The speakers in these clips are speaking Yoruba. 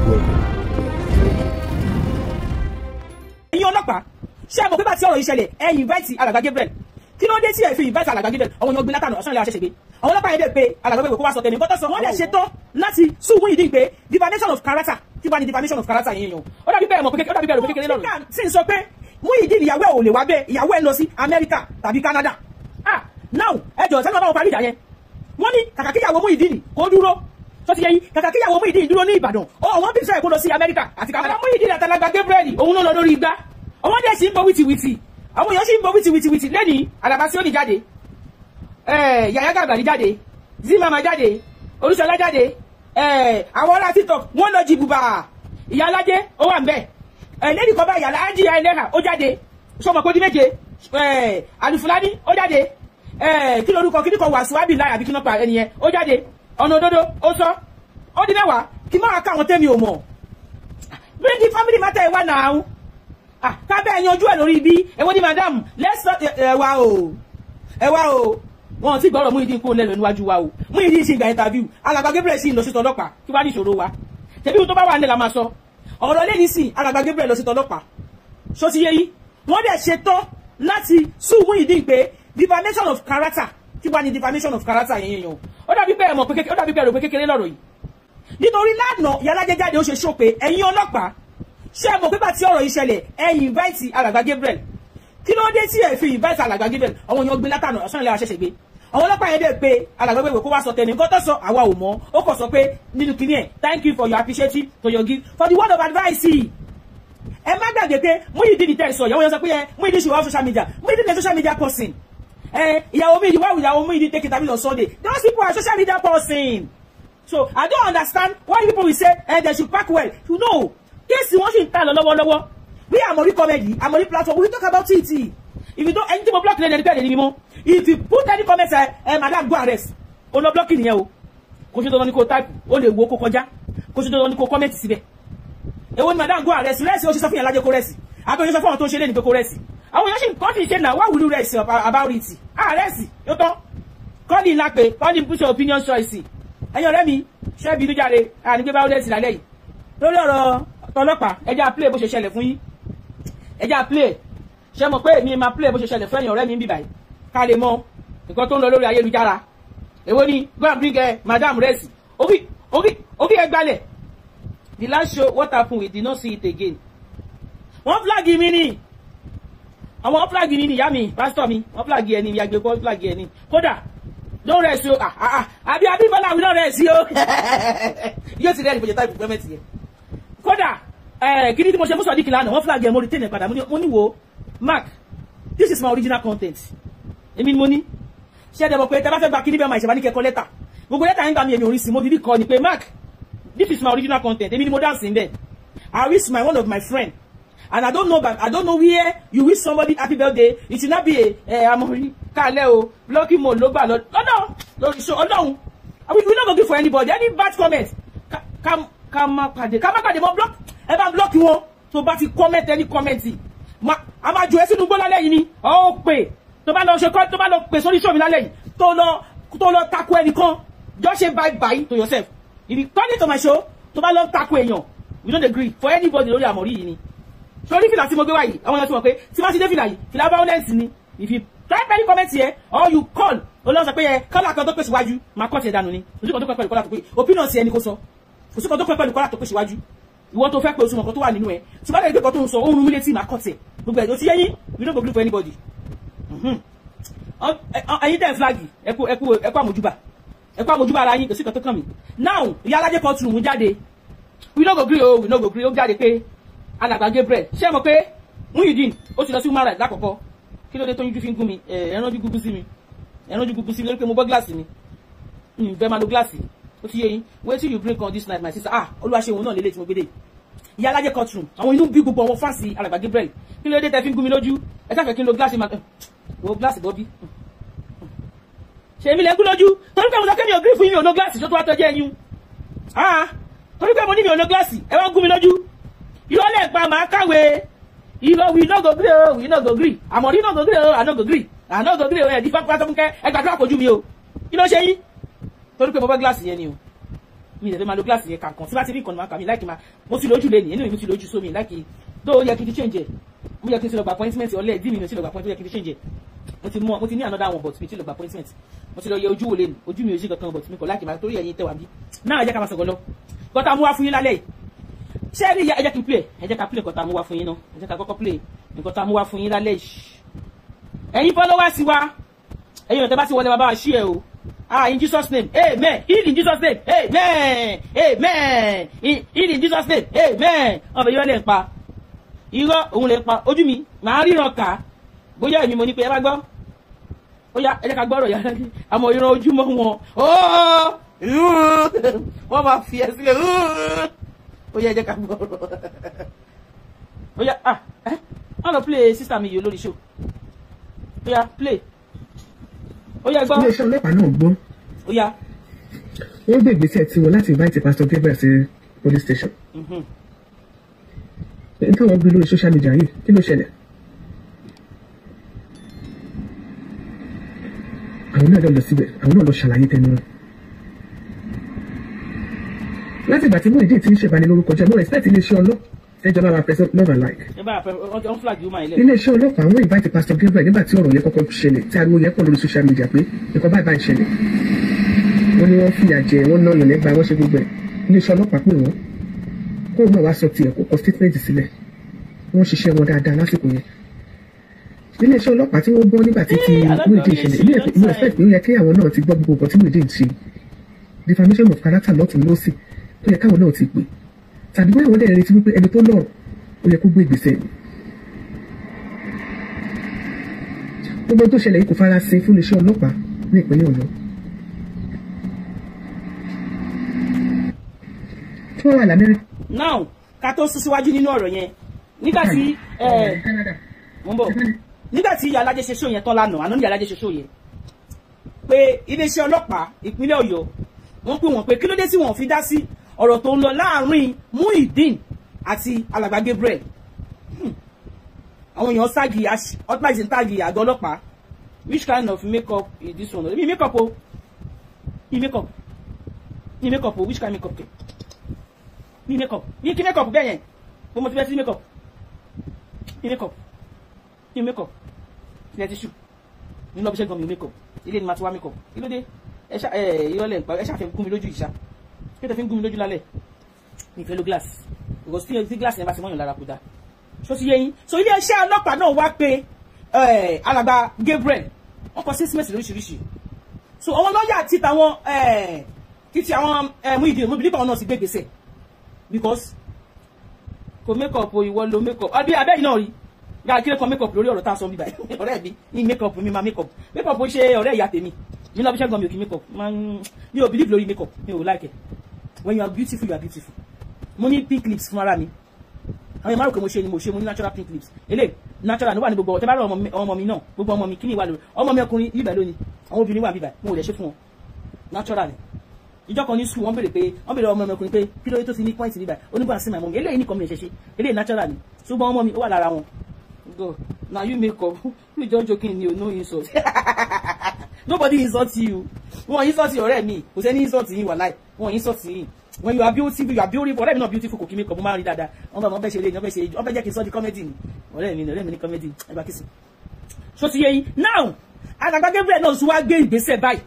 Welcome. Ẹ̀yin ọlọ́pàá, ṣé ẹ mọ̀ pé bá ti ọ̀rọ̀ yìí ṣẹlẹ̀, ẹ invite alàgbà Gabriel. Kí ló dé tí ẹ fi invite alàgbà Gabriel? Àwọn èèyàn gbé látànà ọ̀sán ilé aṣẹ̀ṣẹ̀ gbé. Àwọn ọlọ́pàá yẹn dẹ̀ pé alàgbà Gabriel kó wá sọ tẹ̀lé nǹkan tó sọ. Wọ́n dẹ̀ ṣetán láti sue Muyideen pé defamation of character. Kí wá ní defamation of character yẹn yẹn o? Ó dàbí pé ẹ mọ̀ pé ó dàbí pé ẹ rò pé kékeré lọ́rọ̀. Sì ń sọ pé Muyideen ìyàwó ẹ̀ ò lè wá bẹ́ẹ̀, ìyàwó ẹ̀ lọ sí Amẹ́ríkà tàbí Canada. Ah, now ẹ jọ̀ọ́ sẹ́ni wọn bá wọn parí ìjà yẹn. Wọ́n ní kàkà kí ìyàwó Muyideen kó dúró, tó ti yẹ yín, kàkà kí ìyàwó Muyideen dúró ní Ìbàdàn, ó wọ́n bí sọ ẹ̀ kó lọ sí Amẹ́ríkà àti Canada. Muyideen àtàlàgbà Gabriel òun ló lọ lórí igbá. Àwọn dẹ̀ sì ń bọ wìtìwìtì, àwọn èèyàn sì ń bọ wìtìwìtìwìtì lẹ́ni. Àlàbá sí òní jáde, Yàyà Gàbàrí jáde, Zimama jáde, Olúṣọlá jáde, àwọn ará TikTok wọ́n lọ jìbùbà, ìyá alájẹ ó wà ń bẹ̀, lẹ́nì kan bá ìyá alájẹ ẹlẹ́hà ó jáde, sọmọ kó di méje, Àlùfùlání ó jáde, kí lorúkọ kí nìkan wàásù ábìlà àbí kí náà pa ẹni yẹn ó jáde, ọ̀nà òdodo ó sọ ó di mẹ́wàá. Kí máa ká àwọn tẹ́mi ò mọ̀, bring the family matter ẹ̀ wá náà kábẹ́ ẹ̀yanjú ẹ̀ lórí ibi. Èwo ni madam lẹ́sọ̀ ẹ wá o, ẹ wá o. Wọn ti gbọ́rọ̀ Muyideen kó lẹ́nu níwájú wa o. Muyideen sì gba interview, alàgbà Gabriel sì ń lọ sí tọlọ́pàá. Kí wàá ní ìṣòro wa? Tẹ̀bí ohun tó bá wà nílẹ̀ la máa sọ ọ̀rọ̀ lẹ́ni sí. Alàgbà Gabriel lọ sí tọlọ́pàá, ṣó ti yé yín? Wọ́n dẹ̀ ṣetán láti sue Muyideen pé defamation of character. Kí wàá ní defamation of character yẹn yẹn o? Ó dàbí pé ẹ mọ̀ pé ó dàbí pé ẹ rò pé kékeré lọ́rọ̀ yìí, nítorí lánàá ìyálájẹ jáde, ó ṣe ṣó pé ẹ̀yin ọlọ́pàá, ṣé ẹ mọ̀ pé bá ti ọ̀rọ̀ yìí ṣẹlẹ̀, ẹ invite alàgbà Gabriel. Kí ló dé tí ẹ fi invite alàgbà Gabriel? Àwọn èèyàn gbé látànà ọ̀sán ilé aṣẹ̀ṣẹ̀ gbé. Àwọn ọlọ́pàá yẹn dẹ̀ pé alàgbà Gabriel kó wá sọ tẹ̀lé nǹkan tó sọ, àwa ò mọ̀. Ó kàn sọ pé nínú kinní ẹ̀, thank you for your appreciation, for your gift, for the word of advice. Ẹ má gbàgbé pé Muyideen tẹ̀ sọ, ìyàwó yẹn sọ pé ẹ Muyideen ṣe wá social media, Muyideen na social media person. Ẹ ìyàwó mi, why ìyàwó Muyideen take interview on Sunday? Those people are social media person, so I don't understand why people will say they should pack well. You know, case wọ́n sì ń tà lọ lọ́wọ́lọ́wọ́. We Amori Comedy, Amori platform, we talk about it. If you don't, ẹni tí mo block lẹ́nu ẹni pẹ́ẹ́lẹ́ ni mi mọ́. If you put any comment, ẹ madam go arrest, o lọ block nìyẹn o. Kò ṣe dandan ni kò type, o lè wo kó kọjá. Kò ṣe dandan ni kò comment síbẹ̀. Èwo ni madam go arrest? Rest, o ṣe sọ fún yàrá jẹ́ kó rest, àbí o ṣe sọ fún àwọn tó ń ṣe lé ní pé kó rest? Àwọn èèyàn sì ń kọ́ sí ṣe náà. Why will you rest about it? Ah, rest yóò tán. Kọ́ọ̀lì ńlá pé kọ́ọ̀lì put your opinion choice. Ẹ̀yin ọ̀rẹ́ mi, ṣẹ́bi inú jáde ànígbé báwo dẹ̀ sí lálẹ́ yìí lórí ọ̀rọ̀ tọlọ́pàá. Ẹjá play bó ṣe ṣẹlẹ̀ fún yín, ẹjá play. Ṣe mọ̀ pé èmi máa play bó ṣe ṣẹlẹ̀ fún ẹ̀yin ọ̀rẹ́ mi ń bì báyìí, ká lè mọ nǹkan tó ń lọ lórí ayélujára. Èwo ni go and bring madam rest? Orí orí orí ẹ gbalẹ̀. The last show, what happen? We did not see it again. Wọ́n flag mi ni, àwọn flag mi ni, ìyá mi, pásítọ̀ mi, wọ́n flag ẹni ìyàgbé kọ́ flag ẹni. Kódà don't rest o. Ah ah, àbí àbí bọ́lá, we don't rest o. Yóò ti rẹ́ ìbòjẹ́ táìpù pẹ́mẹ́tì yẹn. Kódà kí ni tí mo ṣe fún Sodiq lánàá, wọ́n flag ẹ̀, mo retain ẹ̀ padà. Mo ní wo Mark, this is my original content, èmi ni mo ní. Ṣé ẹ dẹ̀ mọ̀ pé tẹ́ bá fẹ́ gba kíní bẹ́ẹ̀ máa ìṣẹ̀bá ní kẹ́kọ̀ọ́ lẹ́tà, gbogbo lẹ́tà yẹn gbà mí, èmi ò rí sí. Mo dídí kọ ni pé Mark, this is my original content, èmi ni mo dance in there. I wish my one of my friend and I don't know where you wish somebody happy birthday. It should not be a Amori kálẹ̀ o. Blocking mode ló gbà lọ lọ́dọ̀ lórí show. Ọlọ́run, we no go give for anybody any bad comment. Ká má pàdé, ká má pàdé mọ́. Block, ẹ bá block wọn. Tó bá ti comment any comment, a máa jù ẹ́ sínú gbó lálẹ́ yìí ni. Ọ pè tó bá lọ ṣe kọ́, tó bá lọ pè sórí show mi lálẹ́ yìí, tó lọ tako ẹnìkan, just say bye bye to yourself. If you come into my show, tó bá lọ tako èèyàn, we don't agree for anybody lórí Àmọ̀rí yìí ni. Sórí fìlà tí mo gbé wá yìí, àwọn èèyàn ti mọ̀ pé tí wọ́n ti dé fìlà yìí, fìlà violence ni. If you type any comment here or you call, olóhùn sọ pé ẹ kọ́lá kan tó pèsè wájú, máa kọ́ tiẹ̀ dànù ni. Ojú kan tó pẹ́ pẹ̀lú kọ́lá tó pé opinion sí ẹni kó sọ, kò sí kan tó pẹ́ pẹ̀lú kọ́lá tó pèsè wájú. Ìwọ tó fẹ́ pé oṣù mọ̀kan tó wà nínú ẹ tí wọ́n lè gbé kan tó ń sọ ohun mi létí, máa kọ́ tiẹ̀ gbogbo ẹ̀. Tó ti yẹ yín, we no go gree for anybody. Ẹ̀yin tẹ̀ flag, ẹkú ẹkú ẹkú àmójúbà, ẹkú àmójúbà ara yín. Kò sí kan tó kàn mí. Now ìyá alájẹ courtroom jáde, we no go gree o, we no go gree. Ó jáde pé alàgbà Gabriel, ṣé ẹ mọ̀ pé Muyideen ó ti lọ sí human rights lákọ̀ọ́kọ́? Kí ló dé tó yíjú fi ń gún mi? Ẹran ojú gúgú sí mi, ẹran ojú gúgú sí mi lórí pé mo bọ́ gíláàsì mi, n fẹ́ máa lo gíláàsì. Ó ti yé yín. Wetin you bring on this night, my sister? Ah, olúwa ṣe òun náà lélẹ̀ tí mo gbé dé. Ìyá alájẹ courtroom, àwọn inú bí gbogbo àwọn fans alàgbà Gabriel. Kí ló dé tẹ fi ń gún mi lójú? Ẹ sáfẹ́ kí n lo gíláàsì, máa wo gíláàsì bọ́ bí ṣe èmi lè gún lójú, torí pé mo sọ pé mi ò gree fún yín, mi ò lo gíláàsì tó tó wá tọ́jú ẹyin. Ah, torí pé mo ní mi ò lo gíláàsì, ẹ wá ń gún mi lójú. Irọ́ lẹ̀ pa, màá kàwé irọ́. We no go gree o, we no go gree. Àmọ̀rí no go gree o, I no go gree, I no go gree o. Ẹ̀ di pápá tó ń kẹ́ ẹ gbàdúrà kojú mi o. Kí ló ṣe yín? Torí pé mo bá gíláàsì yẹn ni o. Mi ì fẹ́ máa lo glass yẹn kankan. Tí bá ti rí nǹkan ni máa kà mí láìkí máa. Mo ti lójú lé ní, inú mi ti lójú sómi láìkí. Tó yẹ kí n ti change ẹ̀. Mo yẹ kí n ti lọ gba appointment ọ̀lẹ́ ìdí mi ni mo ti lọ gba appointment, ó yẹ kí n ti change ẹ̀. Mo ti ní another one but mi ti lọ gba appointment. Mo ti lọ yẹ ojú wò lé ní, ojú mi ò sí kankan but mi kò láìkí máa torí ẹ̀yin tẹwàá bí. Náà ẹ jẹ́ ká máa sọ̀rọ̀ lọ. Gọ́tà mú wá fún yín lálẹ́ yìí. Ṣé rí ẹ jẹ́ kí n play, ẹ jẹ́ ká play nǹkan tá a mú wá fún yín náà. Ẹ jẹ́ ká kọ́kọ́ play nǹkan tá a mú wá fún yín lálẹ́ yìí. Ẹ̀yin followers wa, ẹ̀yin ọ̀tẹ́ bá ti wọlé bàbá wa ṣí ẹ o. Ah, in Jesus name, amen. Heal in Jesus name, amen. Amen. Heal in Jesus name, amen. Ọbẹ̀ yóò lè pa. Irọ́ òun lè pa. Ojú mi, màá ríran kà. Bóyá èmi mo ní pé ẹ bá gbọ́. Ó yá, ẹ jẹ́ ká gbọ́rọ̀ yàrá ní. Àmọ́ ìran ojúmọ́ wọn. Óó! Wọ́n máa fi ẹ sílẹ̀. Ó yá, ẹ jẹ́ ká gbọ́rọ̀. Ó yá, ah, ẹ́ wọ́n lọ play sister mi yìí lórí show. Ó yá, play. Ó yá, gbọ́. Iléeṣẹ́ ọlọ́pàá náà gbọ́. Ó yá. Wọ́n gbé ìgbésẹ̀ tiwọn láti invite Pastor Gabriel sí police station. N táwọn gbé lórí social media yìí, kí ló ṣẹlẹ̀? Àwọn náà lọ síbẹ̀, àwọn náà lọ ṣàlàyé tẹnu wọn. Láti ìgbà tí Muyideen ti ń ṣèbánilórúkọ jẹ́, mo respect iléeṣẹ́ ọlọ́pàá. Ẹjọba wa press love and like. Iléeṣẹ́ ọlọ́pàá wọ́n invite Pastor Gabriel nígbà tí ọ̀rọ̀ yẹn kọ́kọ́ ṣẹlẹ̀, tí ariwo yẹn pọ̀ lórí social media pé nǹkan báyìí báyìí ṣẹlẹ̀. Wọ́n ní wọ́n fìyà jẹ, wọ́n ná yàn lẹ́gbàá, wọ́n ṣe gbogbo ẹ̀. Iléeṣẹ́ ọlọ́pàá pè wọ́n. Kó náà wá sọ tiẹ̀, kó kọ statement sílẹ̀. Wọ́n ṣiṣẹ́ wọn dáadáa lásìkò yẹn. Iléeṣẹ́ ọlọ́pàá tí wọ́n gbọ́ nígbà tí ti Muyideen ṣẹlẹ̀, mo expect pé ó yẹ kí àwọn náà ti gbọ́ gbogbo nǹkan tí Muyideen ṣe. Defamation of character lọ́tùn lósì tó yẹ káwọn náà ti pè. Tàbí bóyá wọ́n dẹ̀ retí wípé ẹni tó lọ́rọ̀ ó yẹ kó gbé ìgbésẹ̀ ni. Gbogbo tó ṣẹlẹ̀ yìí kò farasin fún iléeṣẹ́ ọlọ́pàá ní ìpínlẹ̀ Ọ̀yọ́. Tí wọ́n wà l'Amẹ́ríkà. Now ká tó sún síwájú nínú ọ̀rọ̀ yẹn, nígbà tí mo ń bọ̀, nígbà tí ìyá Alájẹ ṣe ṣó yẹn tán lánàá, àná ní ìyá Alájẹ ṣe ṣó yẹn pé iléeṣẹ́ ọlọ́pàá ìpínlẹ̀ Ọ̀yọ́ wọ́n pè wọ́n pé kí ló dé tí wọ́n fi dá sí ọ̀rọ̀ tó ń lọ láàrin Muyideen àti alàgbà Gabriel. Àwọn èèyàn ságì ọtí táàgì àgọ́ ọlọ́pàá. Which kind of makeup is this one? Mi makeup o, mi makeup, mi makeup o, which kind makeup ke? Mi makeup, mi kí makeup bẹ́ẹ̀ yẹn, mo ti fẹ́ sí makeup, mi makeup, mi makeup, ilẹ̀ ti ṣù, mi lọ bí ṣẹ́gun mi makeup, ilé ni màá ti wá makeup, kí ló dé? Ẹ ṣá ẹ ìrọ̀lẹ́ ẹ ṣàfẹ́ gún mi lójú ìṣá. Kí ló fi ń gún mi lójú lálẹ́? Mi fẹ́ lo glass because tí glass yẹn bá ti mọ́yàn lára kò dáa. Ṣó ti yé yín? So iléeṣẹ́ ọlọ́pàá náà wá pé alàgbà Gabriel, wọ́n kọ statement lóríṣiríṣi. So àwọn lọ́ọ̀yà ti tàwọn títí àwọn Muyideen, mo believe àwọn náà ti gbé gbèsè because kò make up o, ìwọ lo make up àbí abẹ́ yìí náà rí gba kí ló kan make up lórí ọ̀rọ̀ tá a sọ bíbá ọ̀rẹ́ mi ní make up mi máa make up, make up ó ṣe ọ̀rẹ́ ìyá tèmi mi lọ bí ṣẹ́gun mi ò kí make up, mi ò believe lórí make up, mi ò like it. When you are beautiful, you are beautiful. Mo ní pink lips fún ara mi. Àwọn èèyàn máa rò pé mo ṣe ni mo ṣe, mo ní natural pink lips. Eléyìí natural ló wà ní gbogbo ọ̀tẹ́ bá rọ ọmọ mi náà, gbogbo ọmọ mi kíní wà lórí. Ọmọ mi ọkùnrin bíbẹ̀ lónìí, àwọn obìnrin wà bíbẹ̀, mo ò lè ṣe fún wọn. Natural ni. Ìjọ kan ní school, wọ́n béèrè pé, wọ́n béèrè ọmọ mi ọkùnrin pé kí ló dé tó ti ní point bíbẹ̀, onígbà sí my mom. Eléyìí nìkan mi lè ṣe ṣe, eléyìí natural ni. Ṣùgbọ́n ọmọ mi ó wà lára wọn. Go. Now you make up. You just joking ni o, no insult. Nobody insult you. Wọ́n insult ọ̀rẹ́ mi. Kò sẹ́ni insult yín wàláì. Wọ́n insult yín. When you are beautiful, you are beautiful. Ọ̀rẹ́ mi náà beautiful, kò kí mi kọ̀, mo máa ń rí dáadáa. Wọ́n bá wọn bẹ́ ṣe eré ni, wọ́n bẹ́ ṣe, wọ́n bẹ́ jẹ́ kí n sọ di comedy ni. Ọ̀rẹ́ mi ní comedy. Ẹ bá kí sí. Ṣó ti yé yín? Now, alàgbà Gabriel náà tún wá gbé ìgbésẹ̀ báyìí.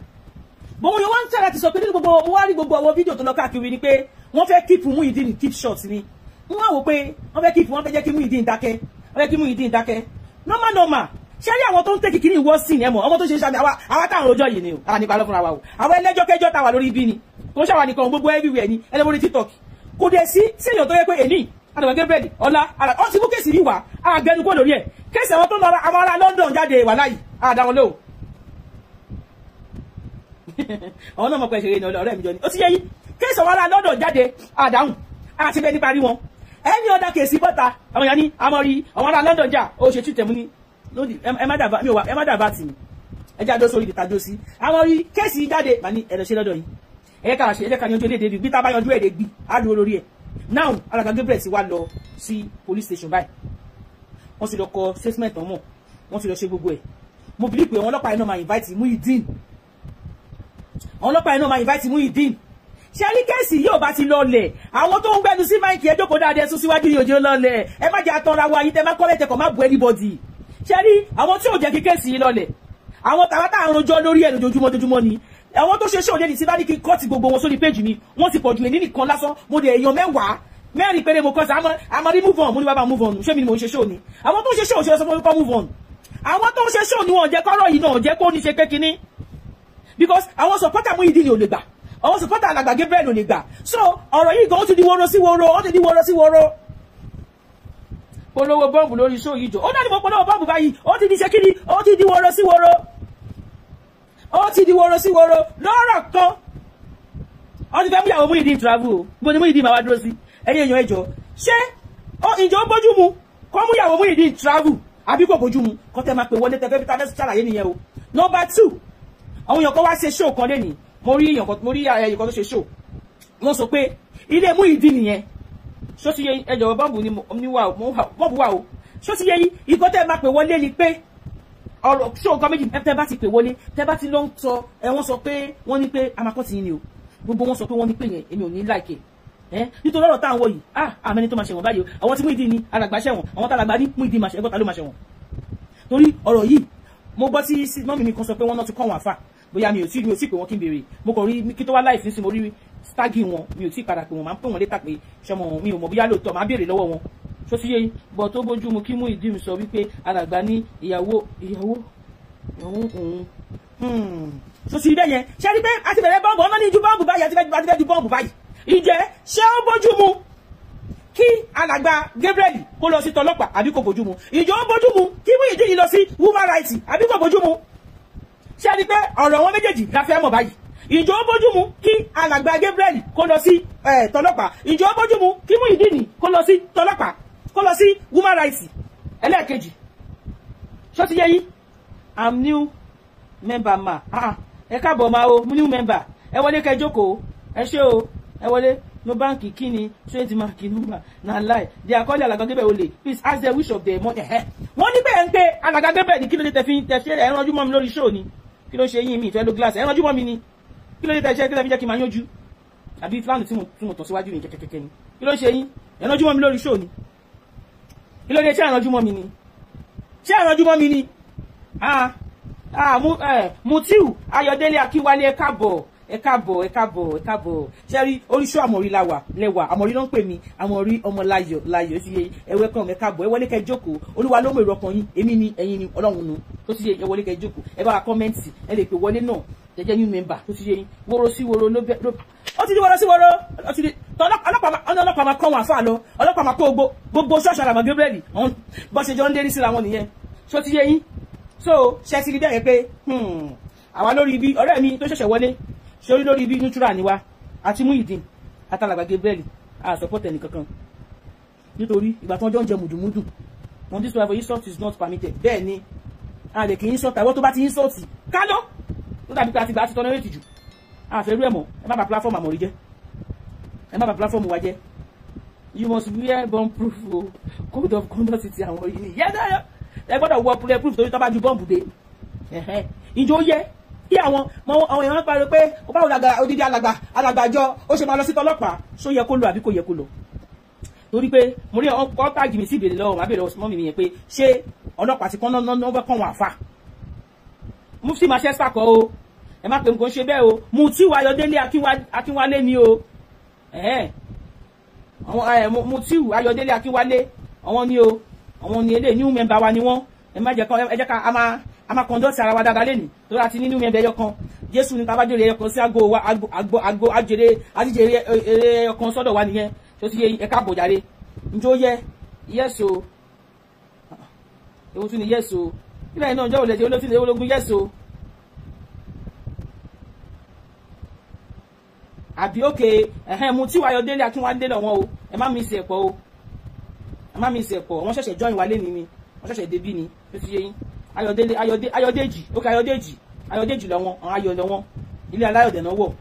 Bọ́n yóò wá ń tẹ̀ láti sọ pé nínú gbogbo, mo wá rí gbogbo àwọn fídíò tó lọ káàkiri ni pé wọ́n fẹ́ keep Muyideen keep short ni. Wọ́n wá wò pé wọ́n fẹ́ keep, wọ́n fẹ́ jẹ́ kí Muyideen dákẹ́. Wọ́n fẹ́ kí Muyideen dákẹ́. Normal normal. Ṣé rí àwọn tó ń tẹ́kì kìíní ìwọ́ sí ni ẹ mọ̀, ọmọ tó ṣe ń ṣàmì àwa táwọn rojọ́ yìí ni o, àwa nípa lọ fúnra wa o, àwọn ẹlẹ́jọ́ kẹjọ́ ta wà lórí ibi ni, kò ń ṣàwà nìkan, gbogbo everywhere ni, ẹlẹ́wọ̀n TikTok kò dẹ̀ sí sí èèyàn tó yẹ pé èní alàgbà Gabriel ọ̀la ọ ti mú kéèsì rí wá àgbẹnu kó lórí ẹ̀ kéèsì àwọn tó ń lọ àwọn ará London jáde wà láyìí àdá wọn lóhùn. Àwọn náà mọ̀ pé ṣeré ni ọ̀rẹ́ mi jọ ni ó ti yẹ yín, kéèsì àwọn ará London jáde àdáhùn àti bẹ́ẹ̀ nípa rí wọn ẹni ọ̀dà kéèsì bọ́ta àwọn èèyàn ní àmọ́rí àwọn ará London jà ó ṣe tútẹ̀ mú ní lónìí ẹ má dàbà mi ò wá ẹ má dàbà tì mí ẹ jáde ó sórí ibi tàjọ sí àwọn rí kéèsì jáde mà ní ẹ̀rọ ṣe lọ́dọ̀ yìí ẹ ká ṣe ẹ ká yanjú eléde bí tá a bá yanjú èdè gbì á dúró lórí ẹ̀. Now alàgbà Gabriel ti wá lọ sí police station báyìí, wọ́n ti lọ kọ statement ọmọ, wọ́n ti lọ ṣe gbogbo ẹ̀. Mo believe pé àwọn ọlọ́pàá yẹn náà máa invite Muyideen, àwọn ọlọ́pàá yẹn náà máa invite Muyideen. Ṣé rí case yóò bá ti lọlẹ̀, àwọn tó ń gbẹnu sí máìkì ẹ jókòó dáadáa, ẹ sún síwájú yìí òjò lọlẹ̀. Ẹ má jẹ́ àtọ́ra wa yìí, tẹ má kọ́ lẹ́tẹ̀kọ̀ má bu anybody. Ṣé rí àwọn tí ò jẹ́ kí case yìí lọlẹ̀, àwọn tàwa tá à ń rojọ́ lórí ẹ̀ lójoojúmọ́ lójoojúmọ́ ni. Àwọn tó ṣe ṣé òde ní tí bá ní kí kọ́ọ̀tì gbogbo wọn sórí péjì mi, wọ́n ti pọ̀ ju èní nìkan lásán. Mo dẹ̀ èèyàn 10, 4 péré mo kọ́ sí. Àmọ́ rí move on, mo ní bàbá move on. Ṣé mi ni mo ń ṣe ṣó ni? Àwọn tó ń ṣe ṣó ṣe sọ fún mi kọ́ move on. Àwọn tó ń ṣe ṣó ni wọn jẹ́ kọ́rọ̀ yìí náà jẹ́ kó ní ṣe pé kinní, because àwọn supporter Muyideen ni ò lè gbà, àwọn supporter Alàgbà Gabriel ò lè gbà. So ọ̀rọ̀ yìí gan ó ti di woro sí woro, ó ti di woro sí woro. Polówó bọ́ǹbù lórí show yìí jọ, ó náà ni mo polówó bọ́ǹbù báyìí. Ó ti di ṣe kíni, ó ti di woro sí woro, ó ti di woro sí woro. Lọ́rọ̀ kan, ó ti fẹ́ mú ìyàwó Muyideen travel o. Bó ni Muyideen máa wá dúró sí? Ẹ̀yin èèyàn, ẹjọ́, ṣé ìjọ bójú mu kọ́ mú ìyàwó Muyideen travel àbí kò bójú mu? Kọ́ tẹ́ máa pè wọlé, tẹ́ fẹ́ bí ta fẹ́ ṣàlàyé nìyẹn o. Number 2, àwọn èèyàn kan wá ṣe show kan lẹ́nìí. Mo rí èèyàn kan, mo rí èèyàn kan tó ṣe show. Wọ́n sọ pé ilé Muyideen nìyẹn. Ṣó ti yé yín? Ẹjọ́, bọ́ǹbù ni wà o, bọ́ǹbù wà o. Ṣó ti yé yín? Ìkọ́ tẹ́ máa pè wọlé ni pé ọ̀rọ̀ ṣó nǹkan méjì tẹ́ bá ti pè wọlé, tẹ́ bá ti lọ ń sọ ẹ, wọ́n sọ pé wọ́n ní pé amakọ́ ti yín ni o. Gbogbo wọn sọ pé wọ́n ní pé yẹn, èmi ò ní láìkè ẹ, nítorí ọ̀rọ̀ táwọn wọ̀ yìí, ah, àmẹ́ni tó máa ṣẹ̀wọ̀n báyìí o. Àwọn tí Muyideen ní alàgbà ṣẹ̀wọ̀n, àwọn tálàgbà ní Muyideen máa ṣẹ̀wọ̀n, ta ló máa ṣẹ̀wọ̀n? Torí ọ̀rọ̀ yìí, mo gbọ́ tí mọ́mì mi kan sọ pé wọ́n náà ti kọ́ wọn àfà. Bóyá mi ò tí pè wọ́n kí n béèrè. Mo kàn rí kí tó wá láì fi sí, mo rí stagi wọn, mi ò tí padà pè wọ́n. Máa ń pè wọ́n létà pé ṣọmọ mi ò mọ̀ bóyá lóòótọ́, máa béèrè lọ́wọ́ wọn. Ṣó ti yé yín? Bọ̀ tó bójú mu kí Muyideen sọ wípé alàgbà ní ìyàwó òun. Ṣó ti rí bẹ́ẹ̀ yẹn? Ṣé rí pé a ti bẹ̀rẹ̀ bọ́ǹbù, ọ̀nà ní ju bọ́ǹbù báyìí, a ti fẹ́ ju bọ́ǹbù báyìí. Ìjẹ́ ṣé ó bójú mu kí alàgbà Gabriel kó lọ sí tọlọ́pàá àbí kò bójú mu? Ìjọ ó bójú mu kí Muyideen lọ sí woman rights àbí kò bójú mu? Ṣé rí pé ọ̀rọ̀ wọn méjèèjì la fẹ́ mọ̀ báyìí? Ìjọ ó bójú mu kí alàgbà Gabriel kó lọ sí tọlọ́pàá? Ìjọ ó bójú mu kí Muyideen kó lọ sí tọlọ́pàá, kó lọ sí woman rights? Ẹlẹ́ẹ̀kejì, ṣó ti yé yín? I'm new member ma. Ẹ káàbọ̀ ma o, new member. Ẹ wọlé kẹ́ jókòó. Ẹ ṣé o, ẹ wọlé. No báńkì kí ni 20 mark number na lie. They are calling Alàgbà Gabriel olè. Please ask them which of them money. Wọ́n ní bẹ́ẹ̀ ń pé Alàgbà Gabriel ní kí ló dé tẹ fi ẹ ránjú mọ́ mi lórí show ni? Kí ló ṣe yín? Mi ìfẹ́ lo glass. Ẹ ránjú mọ́ mi ni. Kí ló dé tẹ ṣe kí ló fi jẹ́ kí n máa yánjú? Àbí fúlàní tí mo tọ̀ síwájú mi kẹ́kẹ́kẹ́ ni? Kí ló ṣe yín? Ẹ ránjú mọ́ mi lórí show ni. Kí ló dé? Ṣé ẹ ránjú mọ́ mi ni? Ṣé ẹ ránjú mọ́ mi ni? Mutiu Ayọ̀délé Akínwálé, ẹ káàbọ̀, ẹ káàbọ̀, ẹ káàbọ̀, ẹ káàbọ̀. Ṣé rí oríṣi Àmọ̀rí la wà lẹ́wà? Àmọ̀rí ló ń pè mí, Àmọ̀rí ọmọ láyọ̀ láyọ̀. Ó ti yé, ẹ welcome, ẹ káàbọ̀, ẹ wọlé kẹ́ jókòó. Olúwa ló mọ èrò ọkàn yín, èmi ni, ẹ̀yin ni, Ọlọ́run nu. Tó ti yé, ẹ wọlé kẹ́ jókòó, ẹ bá wa comment, ẹ lè pè wọlé náà jẹ́jẹ́ new member. Tó ti yé yín, woro sí woro ló bẹ, ó ti di woro sí woro. Ó ti di ọlọ́pàá máa kọ́ wọn àfáà lọ, ọlọ́pàá máa kó gbogbo ṣọ́ọ̀ṣì Alàgbà Gabriel bó ṣe jọ ń lérí síra wọn nìyẹn. Ṣó ti yé yín? So ṣe ti rí bẹ́ẹ̀ pé àwa lórí ibi, ọ̀rẹ́ mi tó ṣẹ̀ṣẹ̀ wọlé, ṣe orí lórí ibi neutral ni wa àti Muyideen àtàlàgbà Gabriel, a support ẹnì kankan, nítorí ìgbà tí wọ́n jọ ń jẹ mùdùmùdù wọn. This one for insult is not permitted. Bẹ́ẹ̀ ni, a lè kì í insult. Àwọn tó bá ti insult kálọ́ tó dàbí pé àti gbà á ti tolerate jù, a fẹ́ rú ẹ̀ mọ́. Ẹ má bà platform Àmọ̀rí jẹ́, ẹ má bà platform wa jẹ́. You must wear bomb proof o. Code of conduct ti àwọn yìí ni yẹ́n, ẹ gbọ́dọ̀ wọ bulletproof torí tó bá ju bọ́ǹbù dé. Ìjọ yẹ kí àwọn èèyàn pariwo pé ó bá odidi alàgbàjọ ó ṣe máa lọ sí tọlọ́pàá? Ṣó yẹ kó lọ àbí kò yẹ kó lọ? Torí pé mo rí ọkọ táàgì mi sí ìbéèrè lọ́wọ́, màá béèrè mọ́mì mi yẹn pé ṣé ọlọ́pàá ti kán náà fẹ́ kàn wọ́n àfà Mufti Manchester kọ́ o. Ẹ má pè mí, kò ń ṣe bẹ́ẹ̀ o. Mutiu Ayọ̀délé Akínwálé ni o. Mutiu Ayọ̀délé Akínwálé, àwọn ni o, àwọn ni eléyìí, new member wa ni wọ́n. Ẹ má jẹ́ kọ́, ẹ jẹ́ ká a máa conduct ara wa dáadáa lẹ́nu, torí àti ní new member ẹyọ kan. Jésù ní tabajere ẹyọ kan sí àgọ́ wa, àgọ́ àjèrè àjíjèrè ẹyọ kan sọ́dọ̀ wa nìyẹn. Tó ti yẹ, ẹ káàbọ̀ jàre. Njó yẹ yes o, ewu tún ni yes o. Kílẹ̀ náà jẹ́ òlẹ̀jẹ̀ olótú ní ológun yes o. Àbí òkè ẹ̀hẹ́n Mutiu Ayọ̀délé Akínwálé lọ́wọ́ o. Ẹ má mi sí ẹ̀pọ̀ o, ẹ má mi sí ẹ̀pọ̀. Wọ́n ṣẹ̀ṣẹ̀ join wa lẹ́ni ni, wọ́n ṣẹ̀ṣẹ̀ débí ni. Tó ti yé yín? Ayọ̀délé Ayọ̀dèjì, òkè Ayọ̀dèjì, Ayọ̀dèjì lọ́wọ́, àwọn ayọ̀ lọ́wọ́, ilé aláyọ̀dẹ̀ náà wọ̀.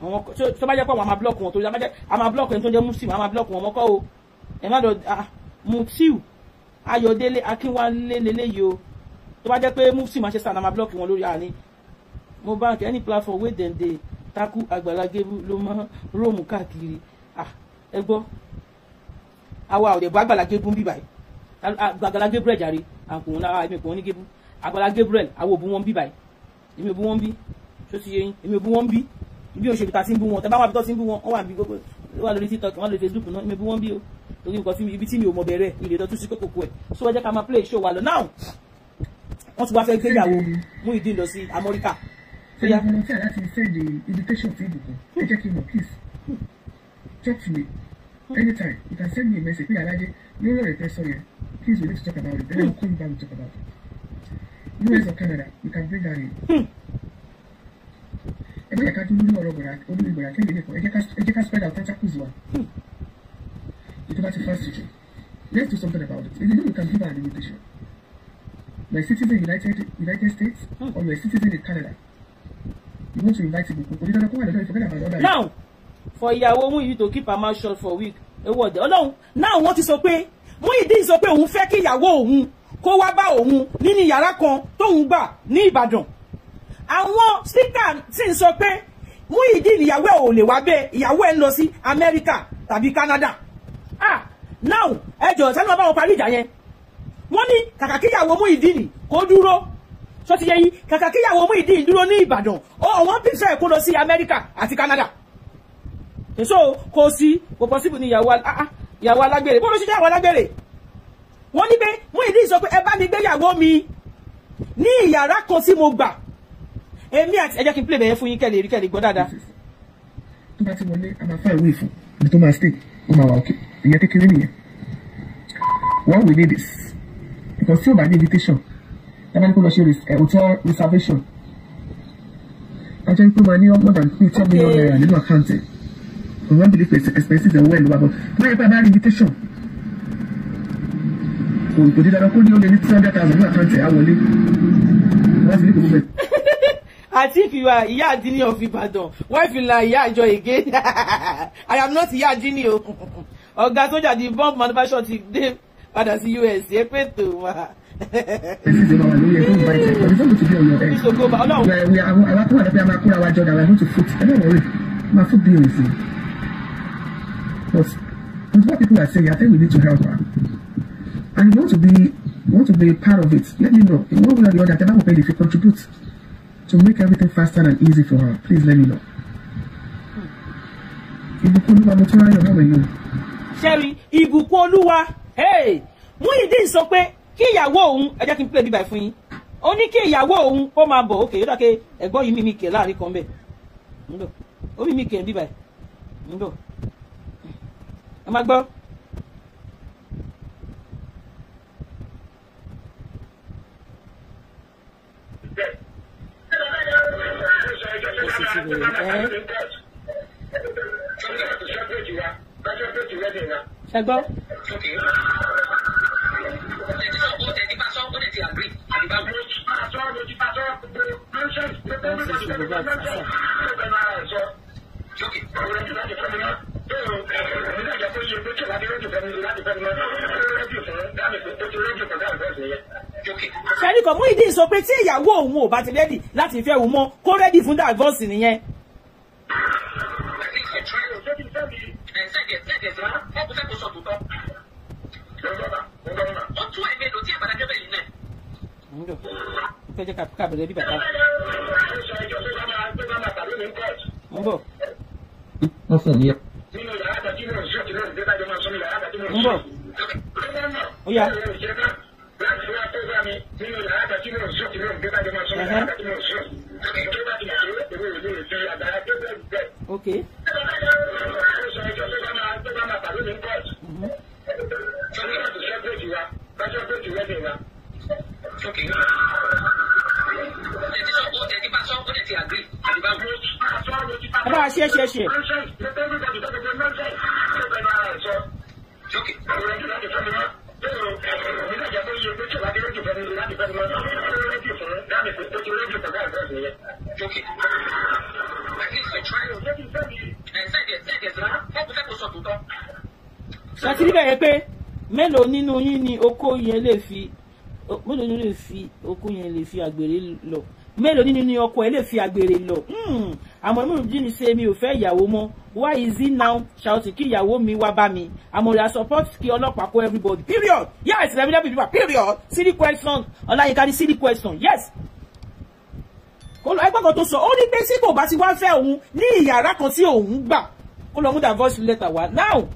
Àwọn tó bá jẹ́ pé àwọn máa blọ́ọ̀kì wọn, torí a máa blọ́ọ̀kì ẹni tó ń jẹ́ Muslim, a máa blọ́ọ̀kì wọn mọ́kọ́ o. Ẹ má lọ Mutiu Ayọ̀délé Akínwálé lélẹ́yìí o. Tó bá jẹ́ pé Muslim Manchester, a máa blọ́ọ̀kì wọn lórí àní. Mo bank any platform wey dem dey tackle Agbala Gabriel ló mọ róòmù káàkiri. Ah, ẹ gbọ́, àwa ò dẹ̀ bọ́ Agbala Gabriel bí báyìí. Agbala Gabriel jàre, àkùnrin náà èmi kò ní Gabriel. Agbala Gabriel, àwọn òbí wọn bí báyìí, èmi òbí wọn bí, ṣó ti yé yín? Èmi òbí wọn bí, ibi òṣèlú ta ti ń bú wọn, tẹ bá wà bí tó ti ń bú wọn, wọn wà bí gbogbo wà lórí TikTok, wọn lórí Facebook náà, èmi òbí wọn bí o, torí nǹkan tí ibi tí mi ò mọ̀ bẹ̀rẹ̀ ilé tó tún sí kókòkò ẹ̀. So ẹ jẹ́ ká máa play show wa lọ now. Wọ́n ti wá fẹ́ gbéyàwó Muyideen lọ sí Amẹ́ríkà. Ṣé ẹ volunteer láti send the invitation sí Ìbùkún? Ẹ jẹ́ kí n mọ̀, please talk to me anytime. You can send me a message pé alájẹ lórí ọ̀rẹ́ tẹ́ sọ yẹn, please, we need to talk about it. Then I will call you back to talk about it. US or Canada, you can bring her in. Ẹ má yẹ ká dúró lórí ọ̀rọ̀ bọ̀dà olórí bọ̀dà kẹ́lẹ́ nìkan, ẹ jẹ́ ká spread out tentacles wa. Ètò bá ti fast jù, let's do something about it. If you know you can give her an invitation, you're a citizen in United States or you're a citizen in Canada, you want to invite Ìbùkún, kò ní dandan kó wà lọ́dọ̀, forget about other. Now for ìyàwó Muyideen to keep her mouth shut for week, ewu ọ̀dẹ̀ ọlọ́run. Now wọ́n ti sọ pé Muyideen sọ pé òun fẹ́ kí ìyàwó òun kó wá bá òun nínú yàrá kan tóun gbà ní Ìbàdàn. Àwọn speaker sì ń sọ pé Muyideen ìyàwó ẹ̀ ò lè wá bẹ́ẹ̀, ìyàwó ẹ̀ ń lọ sí Amẹ́ríkà tàbí Canada. Ah, now ẹ jọ̀ọ́, sani wọn bá wọn parí ìjà yẹn? Wọ́n ní kàkà kíyàwó Muyideen kó dúró, sọ ti yẹ yín, kàkà kíyàwó Muyideen dúró ní Ìbàdàn, àwọn prefer kó lọ sí Amẹ́ríkà àti Canada. So kò sí, kò possible ní ìyàwó alágbèrè. Bó ló ṣe jẹ́ ìyàwó alágbèrè? Wọ́n ní pé Muyideen sọ pé ẹ bá mi gbéyàwó mi ní ìyàrá kan tí mo gbà, èmi àti ẹ jẹ́ kí n play bẹ̀yẹn fún yín kẹ́ lè rí, kẹ́ lè gbọ́ dáadáa. Tó bá ti wọlé, a máa fá ìwé ìfún ibi tó máa stay, ó máa wà òkè. Ìyẹn kékeré nìyẹn. What we need is, because tí o bá ní invitation, tábà ní kó lọ ṣe hotel reservation, a jẹ́ pé máa ní more than ₦10 million nínú àkáǹtì ẹ̀. We wan believe expenses ẹ̀ well wà, but báyìí pé a bá rí invitation, kò dídá lọ kó ní ó lé ní 200,000 nínú àkáǹtì ẹ̀, á wọlé wọ́n sì ní kò gbogbo ẹ̀. I think you are Ìyá Àdínní of Ibadan. Why feel like Ìyá Àjọ again? I am not Ìyá Àdínní o. Ọ̀gá sójà di bomb manufacturer ti dé padà sí US. Ẹ pé tó wà. Expenses ẹ̀ máa wà lórí ẹ̀ tó invite ẹ̀, but it's not going to be on your head. Ìṣògo bá Ọlọ́run. We are àwọn akọ́wà lọ́pẹ́, a máa kóra wa jọ, that we are going to foot, ẹ má worry, máa foot bill sí. But with what people are saying, I think we need to help her. And if you want to be part of it, let me know. In one way or the other, tẹ́ bá mọ̀ pé if you contribute to make everything faster and easy for her, please let me know. Ìbùkún Olúwa Mọ́túnráyọ̀, how are you? Ṣẹ́rí Ìbùkún Olúwa, hey! Muyideen sọ pé kí ìyàwó òun, ẹ jẹ́ kí n play bíbá fún yín. Ó ní kí ìyàwó òun kó máa bọ̀, òkè yóò dákẹ́ ẹ̀gbọ́n yìí mímí kẹ̀ láàrin kan bẹ̀. Ń bọ̀, ó mímí kẹ̀ bíbá ẹ̀. Ń bọ̀. Ẹ máa gbọ́. Ó sì ti bẹ̀rẹ̀ ẹ́. Ṣé gbọ́? Wọ́n sì ṣe gbogbo àti sà. Ṣẹ́rí kan Muyideen sọ pé tí ìyàwó òun ò bá ti ready láti fẹ́ òun mọ́, kó ready fún divorce nìyẹn. Ń bọ̀. Mo fẹ́ jẹ́ ká bẹ̀rẹ̀ bí bàtà. Ń bọ̀. Wọ́n fún un ní Ń bọ̀. Ó yá. Ẹ̀hẹ́. Ok. Mhm. Ẹ bá wa ṣe é ṣe é ṣe. Ṣàtìrí bẹ̀rẹ̀ pé mélòó nínú yín ni okó yẹn lè fi, mélòó nínú lè fi okó yẹn lè fi àgbèrè lọ? Mélòó nínú ni ọkọ ẹ lè fi àgbèrè lọ? Àmọ́ Muyideen ṣe mi ò fẹ́ ìyàwó mọ́. Why is he now shouting kí ìyàwó mi wá bá mi? Àmọ́ I support kí ọlọ́pàá kó everybody. Period. Yes, period. Silly question. Ọláyínká ní silly question. Yes. Ẹgbẹ́ kan tó sọ, ó ní pé tí kò bá ti wá fẹ́ òun ní ìyàrá kan tí òun gbà, kó lọ mú divorce letter wá. Now,